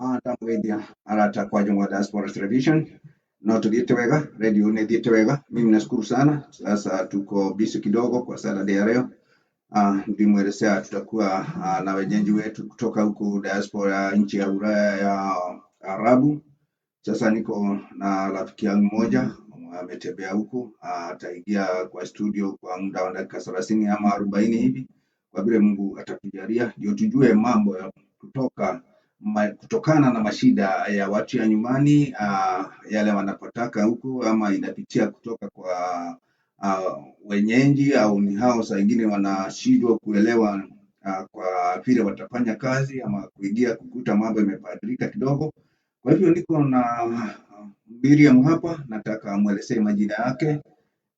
Ndamũgeithia arata kwa Jongwa Diaspora Television, no tuthiĩte wega, radio nĩ thiĩte wega. Mimi nashukuru sana. Sasa tuko busy kidogo kwa Saturday ya leo. Nilimwelezea tutakuwa na wenyeji wetu kutoka huku diaspora nchi ya Ulaya ya Arabu. Sasa niko na rafiki yangu mmoja ametembea huku, ataingia kwa studio kwa muda wa dakika 30 ama 40 hivi, kwa vile Mungu atatujalia, ndio tujue mambo ya kutoka kutokana na mashida ya watu ya nyumbani, yale wanapotaka huku ama inapitia kutoka kwa wenyeji au ni hao saa ingine wanashindwa kuelewa kwa vile watafanya kazi ama kuingia kukuta mambo imebadilika kidogo. Kwa hivyo niko na Miriam hapa, nataka amwelezee majina yake,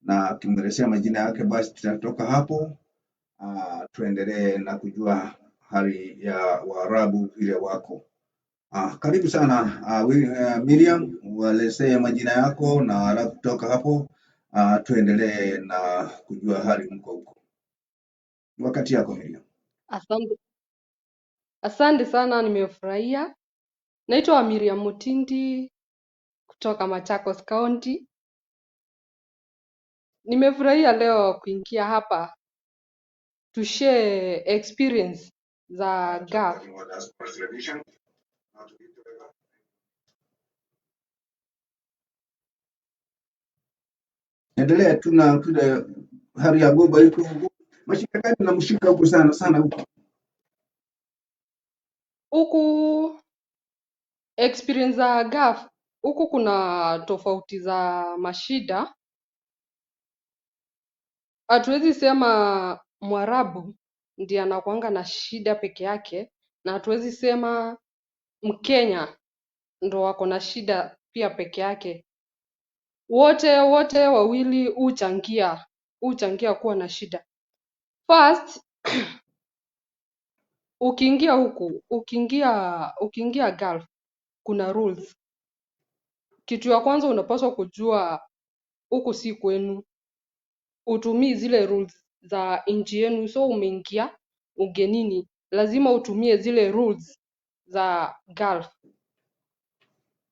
na akimwelezea majina yake basi tutatoka hapo tuendelee na kujua hali ya Waarabu vile wako. Karibu sana Miriam, uelezee majina yako na alafu kutoka hapo tuendelee na kujua hali mko huko. Wakati yako Miriam. Asante, asante sana, nimefurahia. Naitwa Miriam Mutindi kutoka Machakos County. Nimefurahia leo kuingia hapa to share experience za Gulf. Endelea tu na vile hali ya goba iko huko. Mashika gani namshika huko sana sana huko? Huku experience za Gulf, huku kuna tofauti za mashida. Hatuwezi sema Mwarabu ndiye anakuanga na shida peke yake, na hatuwezi sema Mkenya ndo wako na shida pia peke yake. Wote wawili huchangia kuwa na shida. First, ukiingia huku, ukiingia Gulf kuna rules. Kitu ya kwanza unapaswa kujua huku si kwenu, utumii zile rules za nchi yenu, so umeingia ugenini, lazima utumie zile rules za Gulf.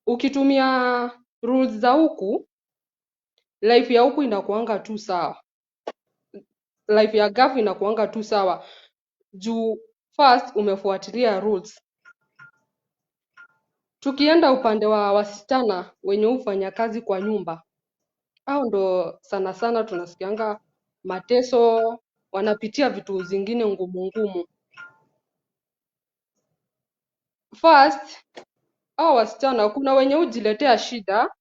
Ukitumia rules za huku, life ya huku inakuanga tu sawa, life ya Gulf inakuanga tu sawa juu first umefuatilia rules. Tukienda upande wa wasichana wenye hufanya kazi kwa nyumba, hao ndo sana sana tunasikianga mateso, wanapitia vitu zingine ngumu ngumu. First, hao wasichana kuna wenye hujiletea shida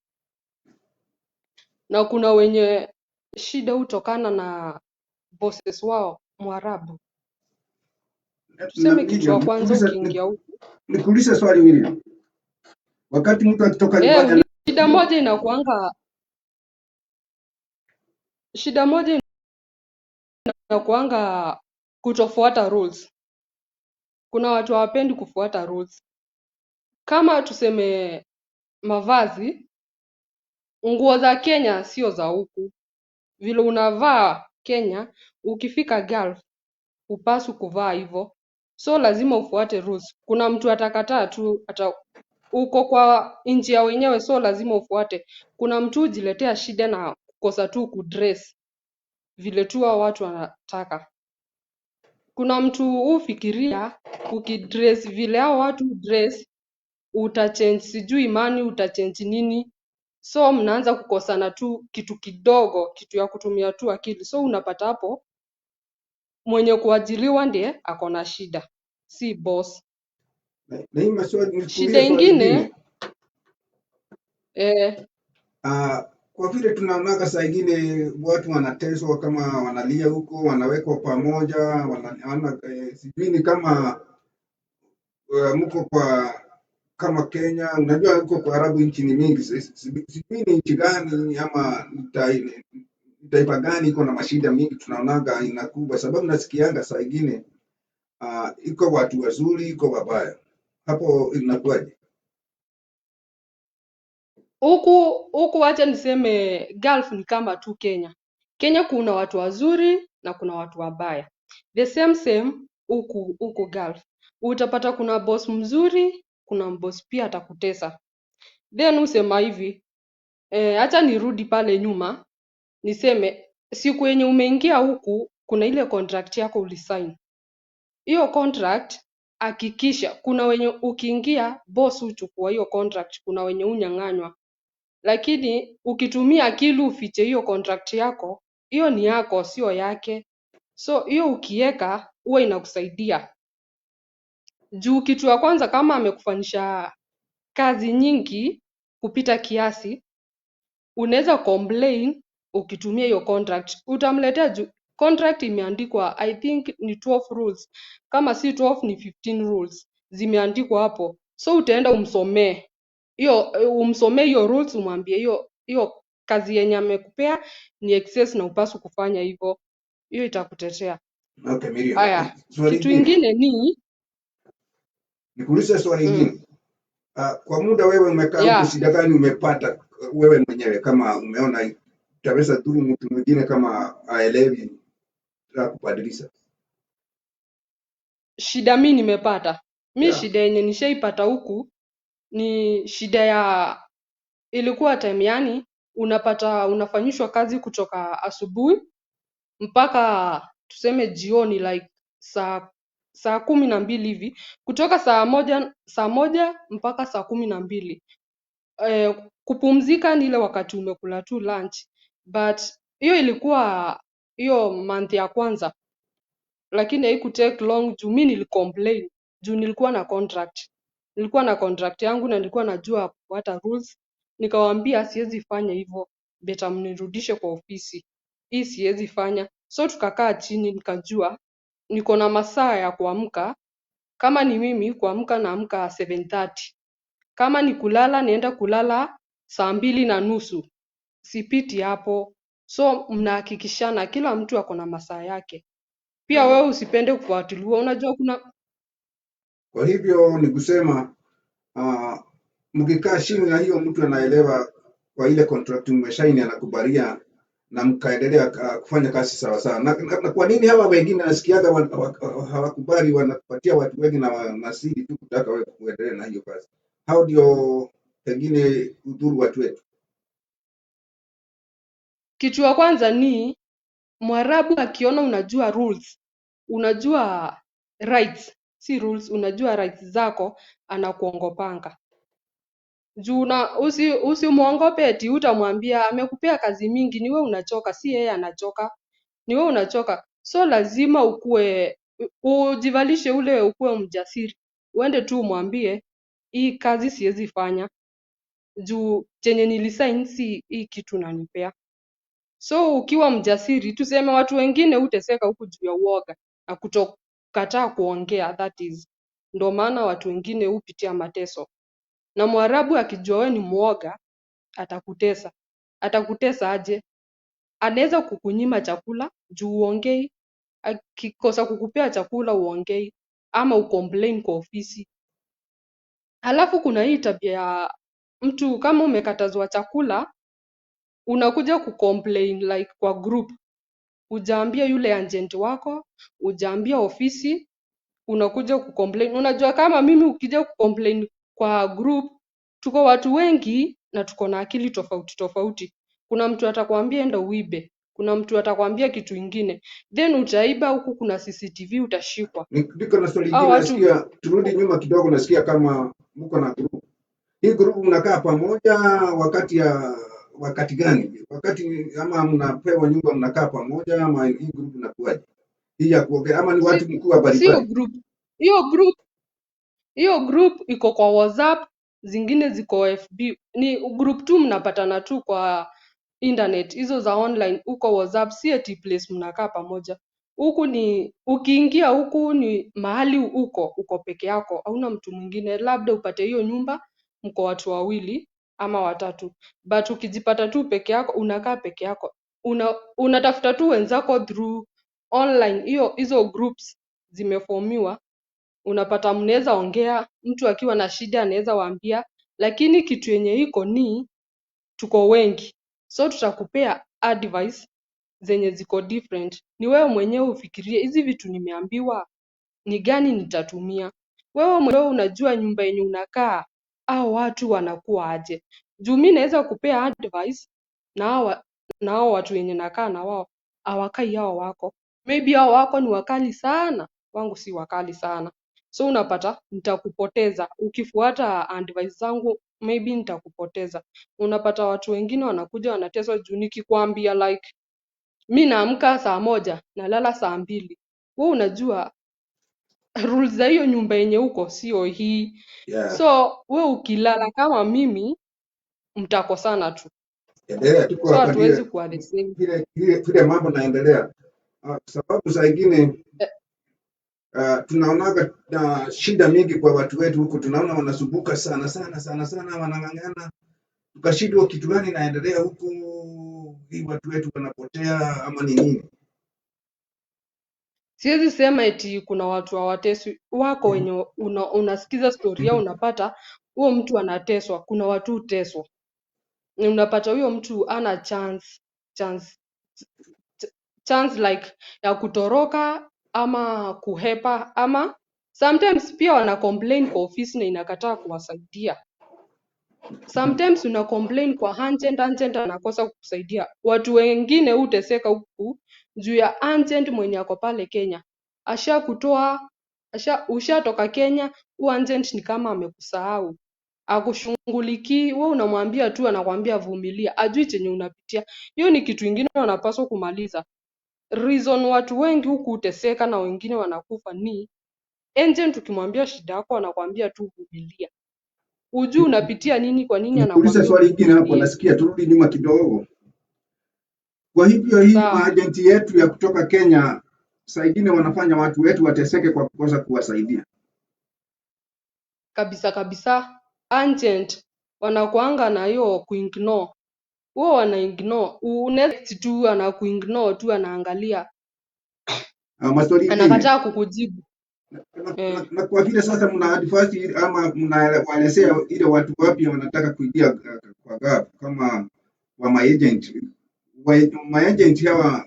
na kuna wenye shida hutokana na bosses wao Mwarabu. Na Tuseme kitu Miriam, ya kwanza ukiingia huku. nikuulize swali Miriam. Wakati mtu akitoka nyumbani Shida moja inakuanga kutofuata rules. Kuna watu hawapendi kufuata rules. Kama tuseme mavazi, nguo za Kenya sio za huku. Vile unavaa Kenya, ukifika Gulf hupaswi kuvaa hivyo. So lazima ufuate rules. Kuna mtu atakataa tu, uko kwa nchi ya wenyewe, so lazima ufuate. Kuna mtu hujiletea shida na kukosa tu kudress vile tu hao watu wanataka. Kuna mtu hufikiria ukidress vile hao watu dress utachange sijui imani, utachange nini. So mnaanza kukosana tu kitu kidogo, kitu ya kutumia tu akili. So unapata hapo mwenye kuajiriwa ndiye ako na shida, si boss. Na hii maswali nikuulize Shida swali ingine, lingine. Kwa vile tunaonaga saa ingine watu wanateswa kama wanalia huko, wanawekwa pamoja, sijui ni kama mko kwa kama Kenya, unajua huko kwa Arabu nchi ni mingi, sijui ni nchi gani ama taifa gani iko na mashida mingi tunaonaga inakuba, sababu nasikianga saa ingine iko watu wazuri, iko wabaya. Hapo inakuwaje? Huku wacha niseme Gulf ni kama tu Kenya. Kenya kuna watu wazuri na kuna watu wabaya. The same same huku Gulf. Utapata kuna boss mzuri, Kuna mbosi pia atakutesa. Then usema hivi, acha nirudi pale nyuma niseme siku yenye umeingia huku kuna ile contract yako ulisign. Hiyo contract hakikisha kuna wenye ukiingia boss huchukua hiyo contract, kuna wenye hunyang'anywa. Lakini ukitumia akili ufiche hiyo contract yako, hiyo ni yako, sio yake. So hiyo ukieka huwa inakusaidia. Juu kitu ya kwanza kama amekufanyisha kazi nyingi kupita kiasi, unaweza complain ukitumia hiyo contract. Utamletea juu contract imeandikwa I think ni 12 rules. Kama si 12 ni 15 rules zimeandikwa hapo. So utaenda umsomee hiyo, umsomee hiyo rules, umwambie hiyo hiyo kazi yenye amekupea ni excess na upaswi kufanya hivyo. Hiyo itakutetea. Okay, Miriam, Aya, swali kitu lingine ingine ni nikuulize swali lingine. Kwa muda wewe umekaa huku, shida gani umepata wewe mwenyewe, kama umeona utaweza dhuru mtu mwingine kama aelewi la kubadilisha? Shida mi nimepata mi, shida yenye nishaipata huku ni shida ya ilikuwa time, yani unapata unafanyishwa kazi kutoka asubuhi mpaka tuseme jioni, like saa 12 hivi, kutoka saa moja mpaka saa 12. Kupumzika ni ile wakati umekula tu lunch, but hiyo ilikuwa hiyo month ya kwanza, lakini haikutake long juu mi nilicomplain juu nilikuwa na contract. Nilikuwa na contract yangu na nilikuwa najua kufuata rules. Nikawaambia siwezi fanya hivyo, better mnirudishe kwa ofisi, hii siwezi fanya. So tukakaa chini, nikajua niko na masaa ya kuamka. Kama ni mimi kuamka, naamka 7:30. Kama ni kulala, naenda kulala saa 2:30, sipiti hapo. So mnahakikishana kila mtu ako na masaa yake. Pia wewe usipende kufuatiliwa, unajua kuna Kwa hivyo ni kusema mkikaa chini na hiyo mtu anaelewa kwa ile contract mmeshaini, anakubalia na mkaendelea kufanya kazi sawa sawa. Na kwa nini hawa wengine nasikiaga hawakubali, wanapatia watu wengi na wanazidi tu kutaka wewe kuendelea na hiyo kazi? Hao ndio pengine udhuru watu wetu. Kitu ya kwanza ni Mwarabu akiona unajua rules, unajua rights, si rules, unajua rights zako, anakuongopanga. Juu na usimwongope eti utamwambia amekupea kazi mingi, ni wewe unachoka, si yeye anachoka, ni wewe unachoka. So lazima ukue ujivalishe ule ukuwe mjasiri, uende tu umwambie hii kazi siwezi fanya juu chenye nilisign si hii kitu unanipea. So ukiwa mjasiri, tuseme watu wengine huteseka huku juu ya uoga na kutokataa kuongea, that is. Ndo maana watu wengine hupitia mateso. Na Mwarabu akijua wewe ni mwoga, atakutesa. Atakutesa aje? Anaweza kukunyima chakula juu huongei. Akikosa kukupea chakula huongei, ama ucomplain kwa ofisi. Halafu kuna hii tabia ya mtu kama umekatazwa chakula, unakuja kucomplain like kwa group. Hujaambia yule agent wako, hujaambia ofisi, unakuja kucomplain. Unajua kama mimi ukija kucomplain kwa group, tuko watu wengi na tuko na akili tofauti tofauti. Kuna mtu atakwambia enda uibe, kuna mtu atakwambia kitu ingine, then utaiba huku kuna CCTV, utashikwa. Niko na swali Hao lingine, watu nasikia turudi nyuma kidogo, nasikia kama mko na group. Hii group mnakaa pamoja wakati gani? Wakati ama mnapewa nyumba mnakaa pamoja, ama hii group inakuwaje? Hii ya kuongea ama ni watu Si, mkiwa sio mbalimbali? group. Hiyo group iko kwa WhatsApp, zingine ziko FB. Ni group tu mnapatana tu kwa internet, hizo za online huko WhatsApp, si eti place mnakaa pamoja. Huku ni ukiingia huku ni mahali uko peke yako, hauna mtu mwingine, labda upate hiyo nyumba mko watu wawili ama watatu, but ukijipata tu peke yako, unakaa peke yako, unatafuta tu wenzako through online, hiyo hizo groups zimeformiwa, unapata mnaweza ongea, mtu akiwa na shida anaweza waambia, lakini kitu yenye iko ni tuko wengi, so tutakupea advice zenye ziko different. Ni wewe mwenyewe ufikirie hizi vitu nimeambiwa ni gani nitatumia. Wewe mwenyewe unajua nyumba yenye unakaa hao watu wanakuwa aje. Juu mi naweza kupea advice na hao watu wenye nakaa na wao hawakai hao wako. Maybe hao wako ni wakali sana, wangu si wakali sana. So unapata nitakupoteza. Ukifuata advice zangu maybe nitakupoteza. Unapata watu wengine wanakuja wanateswa juu nikikwambia like mi naamka saa 1 nalala saa 2. Wewe unajua rules za hiyo nyumba yenye uko sio hii. So we ukilala kama mimi mtakosana tu. Endelea, tuko So hapa hatuwezi ndio kuwa the same. vile vile vile mambo naendelea. Sababu saa ingine tunaonaga shida mingi kwa watu wetu huku, tunaona wanasumbuka sana sana sana sana, wanang'ang'ana, tukashindwa kitu gani inaendelea huku, hii watu wetu wanapotea ama ni nini? Siwezi sema eti kuna watu hawateswi, wako wenye unasikiza story yao unapata huo mtu anateswa. Kuna watu huteswa na unapata huyo mtu ana chance like ya kutoroka ama kuhepa, ama sometimes pia wana complain kwa ofisi na inakataa kuwasaidia. Sometimes una complain kwa agent, agent anakosa kukusaidia. Watu wengine huteseka huku juu ya agent mwenye ako pale Kenya. Ashakutoa, ushatoka Kenya, huyu agent ni kama amekusahau. Hakushughulikii, wewe unamwambia tu anakwambia vumilia, ajui chenye unapitia. Hiyo ni kitu ingine wanapaswa kumaliza. Reason watu wengi huku huteseka na wengine wanakufa ni agent ukimwambia shida yako anakwambia tu vumilia. Hujui unapitia nini, kwa nini Nikuulize anakwambia swali ingine hapo, uvumilie. nasikia turudi nyuma kidogo. Kwa hivyo hii Sawa. maajenti yetu ya kutoka Kenya saa ingine wanafanya watu wetu wateseke kwa kukosa kuwasaidia. Kabisa kabisa, agent wanakuanga na hiyo kuignore. Huwa wana ignore. Unaweza tu anakuignore tu anaangalia. Maswali ingine Anakataa kukujibu. na kwa vile sasa mna advise ama mnawaelezea ile watu wapya wanataka kuingia kwa Gulf kama wa maagent wa maagent hawa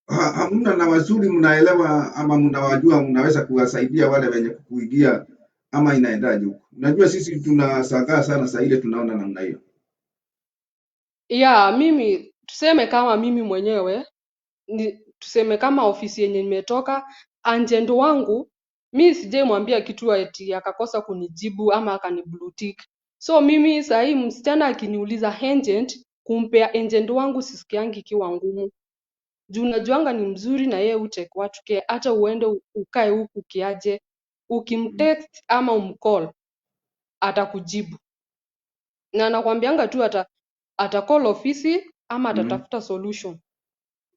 hamna na wazuri, mnaelewa ama mnawajua, mnaweza kuwasaidia wale wenye kuingia ama inaendaje huko? Unajua sisi tunasangaa sana saa ile tunaona namna hiyo. Yeah, mimi tuseme kama mimi mwenyewe ni, tuseme kama ofisi yenye nimetoka, agent wangu mi sijaimwambia kitu eti akakosa kunijibu ama akani blue tick. So mimi sahi msichana akiniuliza agent, kumpea agent wangu sisikiangi ikiwa ngumu. Juu najuanga ni mzuri na yeye hutake watu care, hata uende ukae huku kiaje, ukimtext ama umcall atakujibu. Na anakuambianga tu ata call ofisi ama atatafuta solution.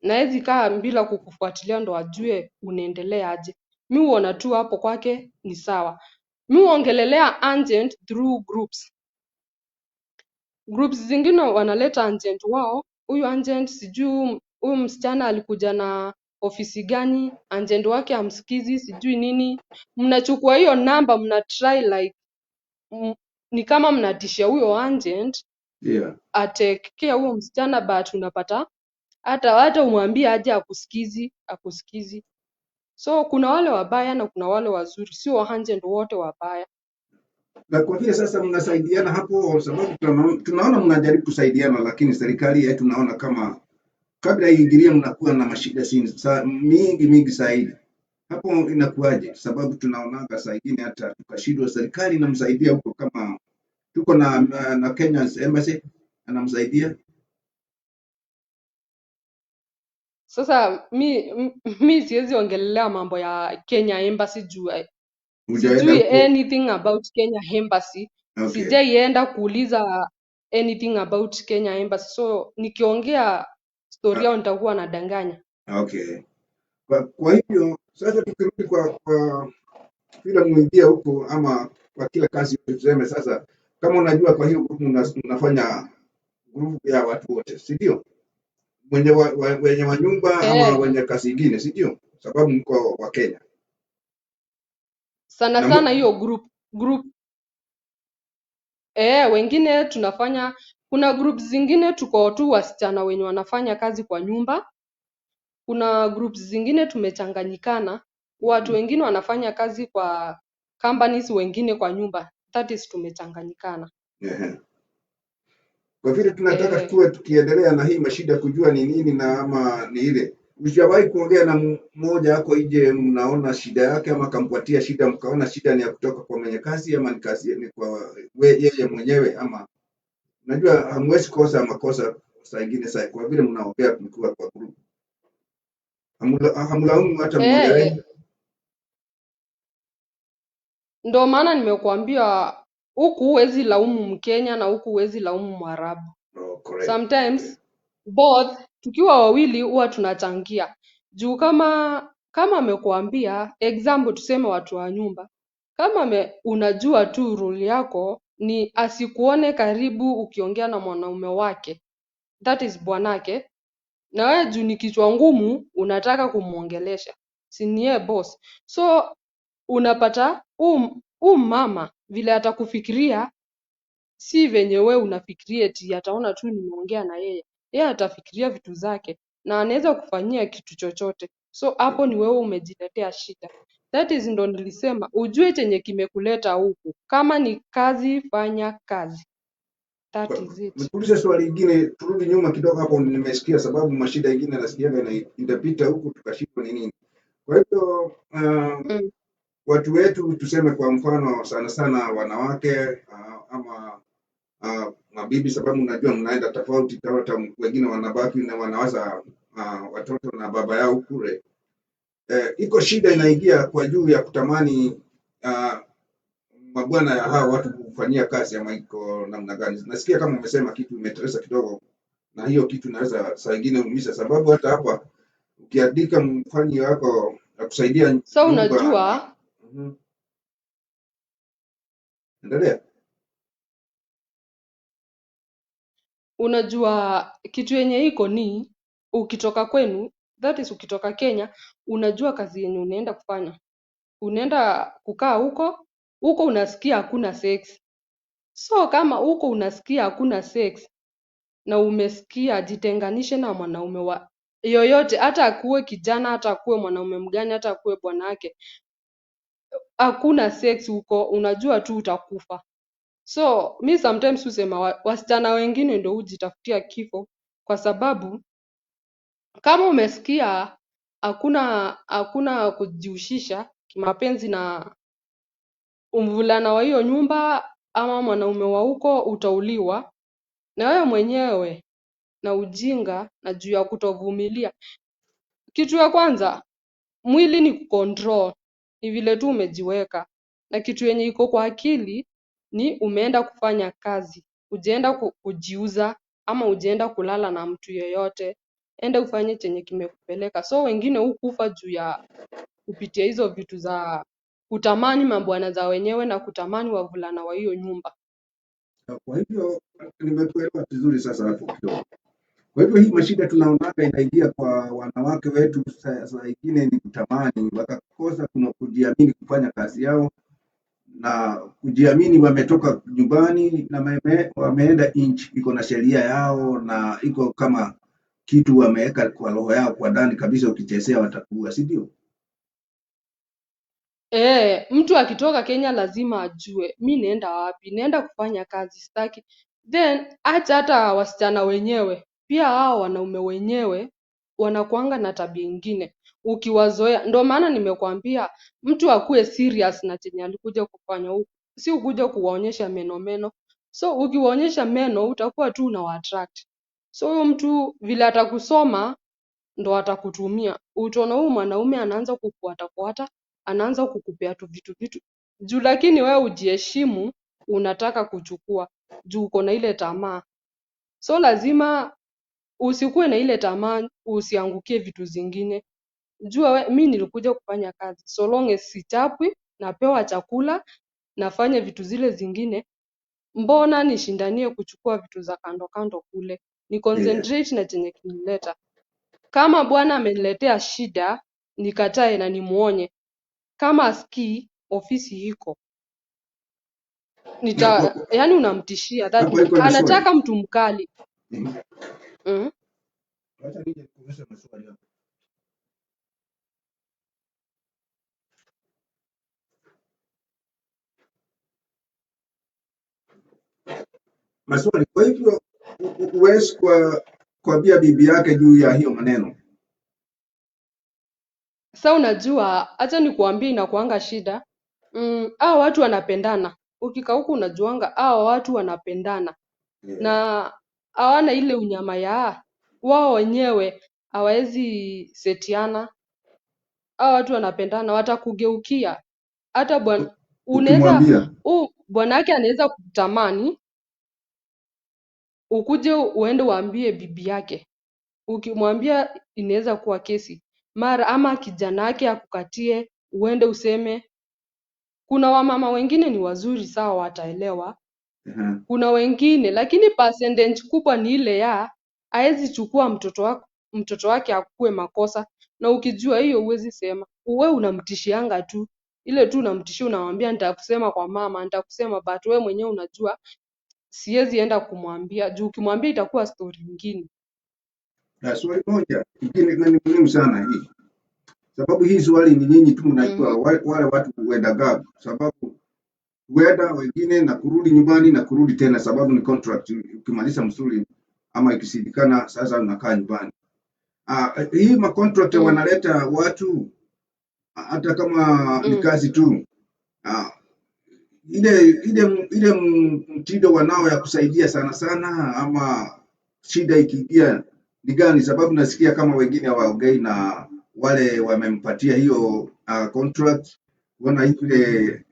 Na hawezi kaa bila kukufuatilia ndo ajue unaendelea aje. Mi huona tu hapo kwake ni sawa. Mi huongelelea agent through groups. Groups zingine wanaleta agent wao, huyu agent sijui huyu msichana alikuja na ofisi gani, agent wake hamsikizi, sijui nini. Mnachukua hiyo namba mna try like ni kama mnatishia huyo agent atake care huyo msichana, but unapata hata umwambie aje akusikizi. So kuna wale wabaya na kuna wale wazuri, sio agent wote wabaya. Na kwa vile sasa mnasaidiana hapo, sababu tunaona mnajaribu kusaidiana, lakini serikali yetu naona kama kabla iingilie mnakuwa na mashida mingi mingi zaidi. Hapo inakuwaje? Sababu tunaonaga saa ingine hata tukashindwa, serikali inamsaidia huko, kama tuko na Kenya's Embassy anamsaidia. Sasa mi siwezi ongelelea mambo ya Kenya Embassy juu Hujaenda sijui huko? anything about Kenya Embassy. Sijaienda kuuliza anything about Kenya Embassy. So nikiongea story yao nitakuwa nadanganya. Okay. Kwa hivyo sasa tukirudi kwa vile muingia huko ama kwa kila kazi tuseme sasa, kama unajua kwa hiyo group mnafanya group ya watu wote, si ndio? Wenye wa nyumba ama wenye kazi ingine, si ndio? Sababu mko wa Kenya. Sana Na sana hiyo group. Wengine tunafanya, kuna groups zingine tuko tu wasichana wenye wanafanya kazi kwa nyumba. Kuna groups zingine tumechanganyikana, watu wengine wanafanya kazi kwa Companies wengine kwa nyumba, that is tumechanganyikana. Ehe. Kwa vile tunataka Eh, tuwe tukiendelea na hii mashida kujua ni nini na ama ni ile, ushawahi kuongea na mmoja ako nje, mnaona shida yake ama akampatia shida, mkaona shida ni ya kutoka kwa mwenye kazi ama ni kazi ni kwa yeye mwenyewe? Ama unajua hamwezi kosa makosa saa ingine, saa kwa vile mnaongea mkiwa kwa group, hamlaumu hata mmoja eh, wenu? ndo maana nimekuambia huku huwezi laumu Mkenya na huku huwezi laumu Mwarabu. Oh, correct. Okay. Sometimes both tukiwa wawili huwa tunachangia. Juu kama amekuambia example, tuseme watu wa nyumba, kama unajua tu rule yako ni asikuone karibu ukiongea na mwanaume wake, that is bwanake, na wewe juu ni kichwa ngumu unataka kumuongelesha, si ni yeye boss? So unapata huu mama vile atakufikiria si venye we unafikiria eti ataona tu nimeongea na yeye. Yeye atafikiria vitu zake na anaweza kufanyia kitu chochote. So hapo ni wewe umejiletea shida. That is ndo nilisema ujue chenye kimekuleta huku. Kama ni kazi, fanya kazi. That is it. Nikuulize swali lingine, turudi nyuma kidogo hapo. Nimesikia sababu mashida ingine nasikiaga na itapita huku tukashindwa ni nini. Kwa hivyo watu wetu tuseme kwa mfano sana sana wanawake ama mabibi, sababu najua mnaenda tofauti, hata wengine wanabaki na wanawaza watoto na baba yao kule. Iko shida inaingia kwa juu ya kutamani mabwana ya hawa watu kufanyia kazi, ama iko namna gani? Nasikia kama umesema kitu imeteresa kidogo, na hiyo kitu inaweza saa ingine umisha, sababu hata hapa ukiandika mfanyi wako akusaidia So nyumba na unajua Endelea. Unajua kitu yenye iko ni ukitoka kwenu, that is ukitoka Kenya, unajua kazi yenye unaenda kufanya. Unaenda kukaa huko, huko unasikia hakuna sex. So kama huko unasikia hakuna sex na umesikia jitenganishe na mwanaume wa yoyote, hata akuwe kijana, hata akuwe mwanaume mgani, hata akuwe bwanake, hakuna sex huko, unajua tu utakufa. So mi sometimes husema wasichana wengine ndio hujitafutia kifo, kwa sababu kama umesikia hakuna kujihusisha kimapenzi na mvulana wa hiyo nyumba ama mwanaume wa huko, utauliwa na wewe mwenyewe na ujinga na juu ya kutovumilia. Kitu ya kwanza, mwili ni kucontrol, ni vile tu umejiweka. Na kitu yenye iko kwa akili ni umeenda kufanya kazi, hujaenda kujiuza ama hujaenda kulala na mtu yeyote. Enda ufanye chenye kimekupeleka. So wengine hukufa juu ya kupitia hizo vitu za kutamani mabwana za wenyewe na kutamani wavulana wa hiyo nyumba. Kwa hivyo nimekuelewa vizuri sasa hapo kidogo. Kwa hivyo hii mashida tunaonaga inaingia kwa wanawake wetu saa ingine ni kutamani, wakakosa kuna kujiamini kufanya kazi yao na kujiamini. Wametoka nyumbani na wameenda nchi iko na sheria yao na iko kama kitu wameweka kwa roho yao kwa ndani kabisa, ukichezea watakuua, si ndio? Mtu akitoka Kenya lazima ajue mi naenda wapi, naenda kufanya kazi, sitaki. Then acha hata wasichana wenyewe, pia hao wanaume wenyewe wanakuanga na tabia ingine ukiwazoea. Ndio maana nimekuambia mtu akuwe serious na chenye alikuja kufanya huku, si ukuja kuwaonyesha meno meno. So ukiwaonyesha meno utakuwa tu unawa attract. So huyo mtu vile atakusoma ndo atakutumia. Utaona huyu mwanaume anaanza kukufuatafuata, anaanza kukupea tu vitu vitu juu, lakini wewe ujiheshimu, unataka kuchukua juu uko na ile tamaa. So lazima usikuwe na ile tamaa, usiangukie vitu zingine. Jua we, mi nilikuja kufanya kazi, so long as sichapwi, napewa chakula, nafanya vitu zile zingine, mbona nishindanie kuchukua vitu za kando kando kule? Ni concentrate na chenye kinileta. Kama bwana ameniletea shida, nikatae na nimuonye. Kama asikii, ofisi iko. Nita, yani unamtishia that Hapo iko na swali. anataka mtu mkali. Acha nije nikuulize maswali hapo. Maswali. Kwa hivyo huwezi kwa kuambia bibi yake juu ya hiyo maneno. Sa unajua, acha nikuambie inakuanga shida. Hao watu wanapendana. Ukikaa huku unajuanga hao watu wanapendana na hawana ile unyama ya wao wenyewe hawawezi setiana. Hao watu wanapendana, watakugeukia. Hata bwana unaweza Ukimwambia bwanake anaweza kutamani ukuje uende uambie bibi yake. Ukimwambia inaweza kuwa kesi. Mara ama kijana yake akukatie uende useme. Kuna wamama wengine ni wazuri sawa wataelewa. Kuna wengine lakini percentage kubwa ni ile ya haezi chukua mtoto wake akue makosa na ukijua hiyo huwezi sema. Wewe unamtishianga tu. Ile tu unamtishia unamwambia nitakusema kwa mama, nitakusema but wewe mwenyewe unajua siwezi enda kumwambia juu ukimwambia itakuwa story nyingine. Na swali moja ingine na ni muhimu sana hii, sababu hii swali ni nyinyi tu mnajua, wale watu huenda gap, sababu huenda wengine na kurudi nyumbani na kurudi tena, sababu ni contract. Ukimaliza mzuri ama ikishindikana, sasa unakaa nyumbani. Hii ma contract wanaleta watu hata kama ni kazi tu, ile mtindo wanao ya kusaidia sana sana, ama shida ikiingia ni gani? Sababu nasikia kama wengine hawaongei na wale wamempatia hiyo contract, kuona ile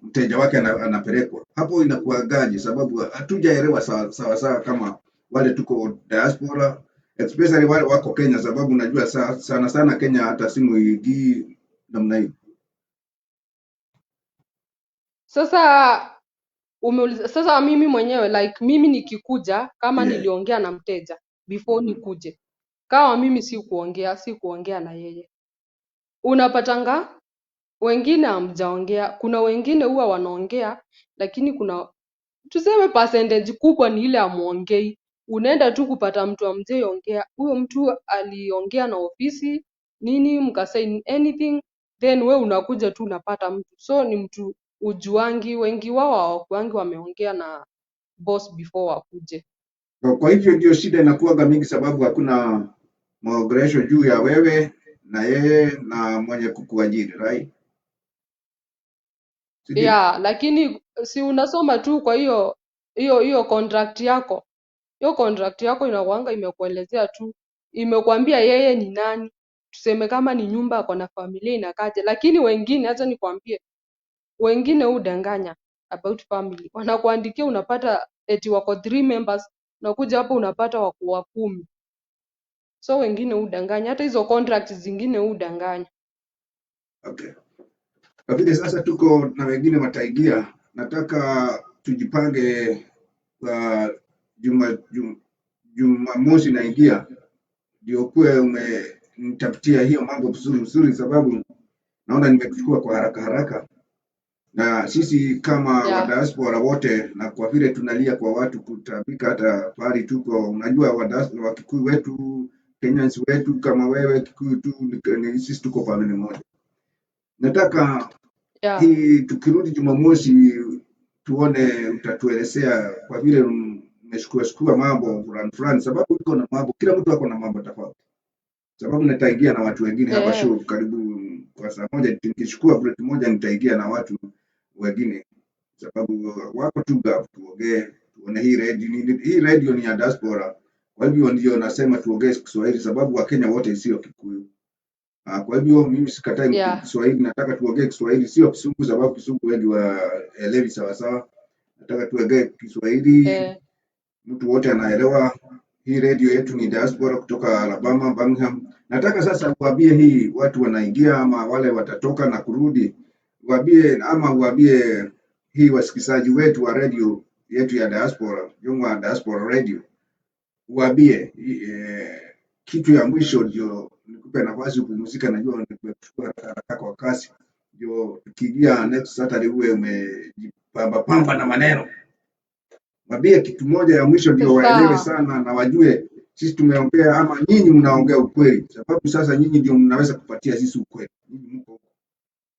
mteja wake anapelekwa hapo, inakuwagaje? Sababu hatujaelewa sawa sawa sawa kama wale tuko diaspora, especially wale wako Kenya, sababu najua sana sana Kenya hata simu ingii namna hiyo. Sasa umeuliza sasa mimi mwenyewe like mimi nikikuja kama niliongea na mteja before nikuje. Kama mimi si kuongea na yeye. Unapatanga wengine hamjaongea, kuna wengine huwa wanaongea lakini kuna tuseme percentage kubwa ni ile hamuongei. Unaenda tu kupata mtu hamjaiongea. Huyo mtu aliongea na ofisi nini mkasign anything then we unakuja tu unapata mtu. So ni mtu hujuangi, wengi wao hawakuangi wameongea na boss before wakuje. Kwa hivyo ndio shida inakuwaga mingi, sababu hakuna maongelesho juu ya wewe na yeye na mwenye kukuajiri, right? Si ndio? Yeah, lakini si unasoma tu kwa hiyo contract yako. Hiyo contract yako inakuanga imekuelezea tu, imekuambia yeye ni nani. Tuseme kama ni nyumba ako na familia inakaje, lakini wengine, acha nikwambie, wengine hudanganya about family. Wanakuandikia unapata eti wako three members, unakuja hapo unapata wako 10. So wengine hudanganya, hata hizo contract zingine hudanganya. Okay. Kwa vile sasa tuko na wengine wataingia, nataka tujipange Jumamosi naingia ndio kuwe umenitafutia hiyo mambo vizuri vizuri, sababu naona nimekuchukua kwa haraka haraka, na sisi kama wa diaspora wote, na kwa vile tunalia kwa watu kutabika hata pahali tuko, unajua wa diaspora wa Kikuyu wetu, Kenyans wetu, kama wewe Kikuyu tu, ni sisi tuko family moja. Nataka hii tukirudi Jumamosi tuone utatuelezea kwa vile mmeshukua shukua mambo fulani fulani, sababu iko na mambo, kila mtu ako na mambo tofauti, sababu nitaingia na watu wengine hapa show karibu kwa saa moja. Nikichukua break moja nitaingia na watu wengine, sababu wako tu gap, tuongee tuone hii radio ni, hii radio ni ya diaspora. Kwa hivyo ndio nasema tuongee Kiswahili sababu Wakenya wote sio Kikuyu. Kwa hivyo mimi sikatai Kiswahili, nataka tuongee Kiswahili, sio Kisungu sababu Kisungu wengi waelewi sawa sawa. Nataka tuongee Kiswahili, mtu wote anaelewa. Hii radio yetu ni diaspora kutoka Alabama, Birmingham. Nataka sasa uambie hii watu wanaingia ama wale watatoka na kurudi, uambie ama uambie hii wasikizaji wetu wa radio yetu ya diaspora, Jongwa Diaspora Radio, uambie kitu ya mwisho ndio nikupe nafasi upumzika. Najua nimekuchukua haraka kwa kasi, ndio tukiingia next Saturday uwe umejipamba pamba na maneno. Mwambie kitu moja ya mwisho ndio waelewe Sawa. sana na wajue sisi tumeongea ama nyinyi mnaongea ukweli, sababu sasa nyinyi ndio mnaweza kupatia sisi ukweli. Nyinyi mko huko,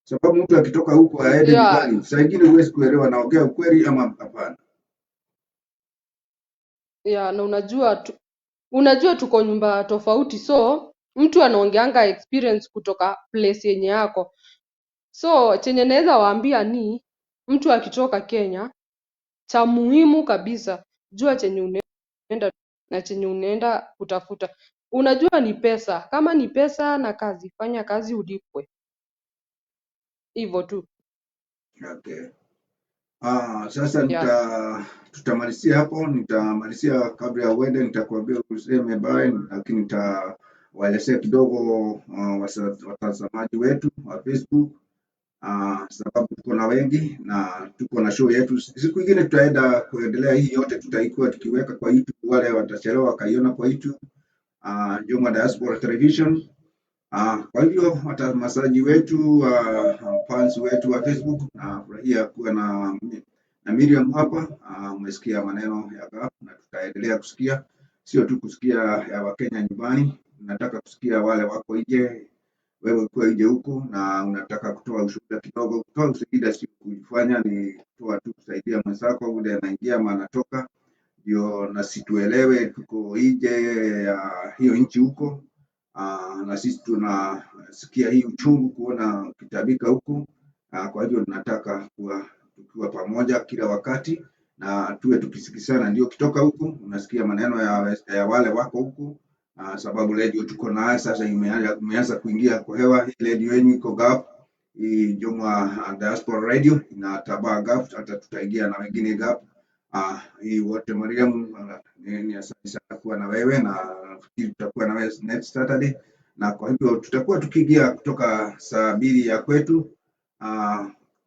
sababu mtu akitoka huko aende nyumbani, saa ingine huwezi kuelewa naongea ukweli ama hapana. Ya, na unajua tuko nyumba tofauti, so mtu anaongeanga experience kutoka place yenye yako. So chenye naweza waambia ni mtu akitoka Kenya, cha muhimu kabisa, jua chenye unaenda na chenye unaenda kutafuta. Unajua ni pesa. Kama ni pesa na kazi, fanya kazi ulipwe, hivyo tu. Okay. Sasa Yeah. tutamalizia hapo, nitamalizia kabla ya uende, nitakuambia useme bye, lakini nitawaelezea kidogo watazamaji wetu wa Facebook, sababu tuko na wengi na tuko na show yetu. Siku ingine tutaenda kuendelea hii yote, tutaikuwa tukiweka kwa YouTube, wale watachelewa wakaiona kwa YouTube, Juma Diaspora Television. Kwa hivyo watazamaji wetu, fans wetu wa Facebook, nafurahia kuwa na Miriam hapa. Umesikia maneno ya Gulf na tutaendelea kusikia, sio tu kusikia ya Wakenya nyumbani, nataka kusikia wale wako nje. Wewe ukiwa nje huko na unataka kutoa ushuhuda kidogo, kutoa ushuhuda si kujifanya, ni kutoa tu kusaidia mwenzako ule anaingia ama anatoka, ndio na situelewe tuko nje ya hiyo nchi huko. Na sisi tunasikia hii uchungu kuona ukitabika huku. Kwa hivyo tunataka kuwa tukiwa pamoja kila wakati na tuwe tukisikizana, ndio ukitoka huku unasikia maneno ya wale wako huku. Sababu redio tuko naye sasa imeanza kuingia kwa hewa. Hii redio yenu iko Gulf, hii Juma Diaspora Radio inatabaa Gulf, hata tutaingia na wengine Gulf. Hii wote Mariam, ni asante sana kuwa na wewe na nafikiri tutakuwa na wewe next Saturday, na kwa hivyo tutakuwa tukiingia kutoka saa 2 ya kwetu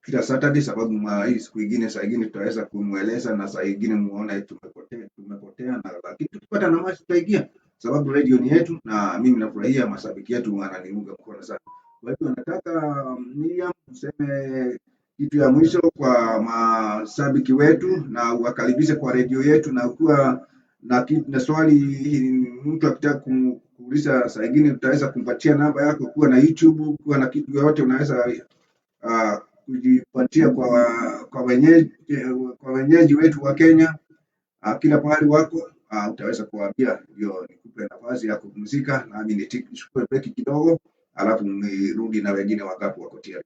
kila Saturday, sababu hii siku ingine saa ingine tutaweza kumweleza na saa ingine muone tumepotea na lakini tukipata nafasi tutaingia, sababu radio ni yetu, na mimi nafurahia mashabiki yetu wananiunga mkono sana. Kwa hivyo nataka Miriam useme kitu ya mwisho kwa mashabiki wetu na uwakaribishe kwa redio yetu, na ukiwa na swali mtu akitaka kuuliza saa ingine utaweza kumpatia namba yako, kuwa na YouTube, kuwa na kitu yoyote unaweza kujipatia kwa wenyeji wetu wa Kenya, kila pahali wako, utaweza kuwaambia, ndio nikupe nafasi ya kupumzika, nami nichukue break kidogo, alafu nirudi na wengine wangapi wako tayari.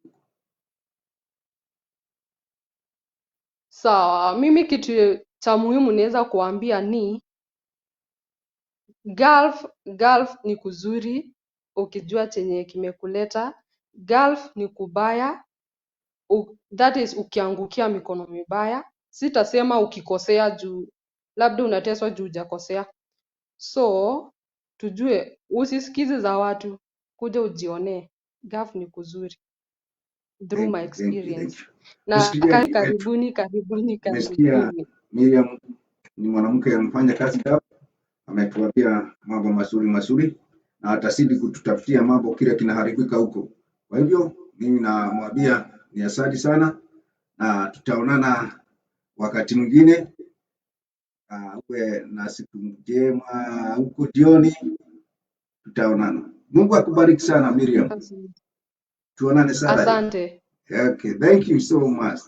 Sawa, mimi kitu cha muhimu naweza kuambia ni Gulf, Gulf ni kuzuri ukijua chenye kimekuleta. Gulf ni kubaya, that is ukiangukia mikono mibaya. Sitasema ukikosea juu labda unateswa juu hujakosea. So tujue, usisikize za watu, kuja ujionee. Gulf ni kuzuri through Thank my you, thank you, thank experience. you. Na Msikilizaji wetu, karibuni, karibuni, umesikia karibuni. Miriam ni mwanamke amefanya kazi hapa, ametuambia mambo mazuri mazuri na atazidi kututafutia mambo kile kinaharibika huko. Kwa hivyo mimi namwambia ni asante sana na tutaonana wakati mwingine. Uwe na siku njema huko jioni, tutaonana. Mungu akubariki sana Miriam, Asante. tuonane Saturday. Asante. Okay, thank you so much.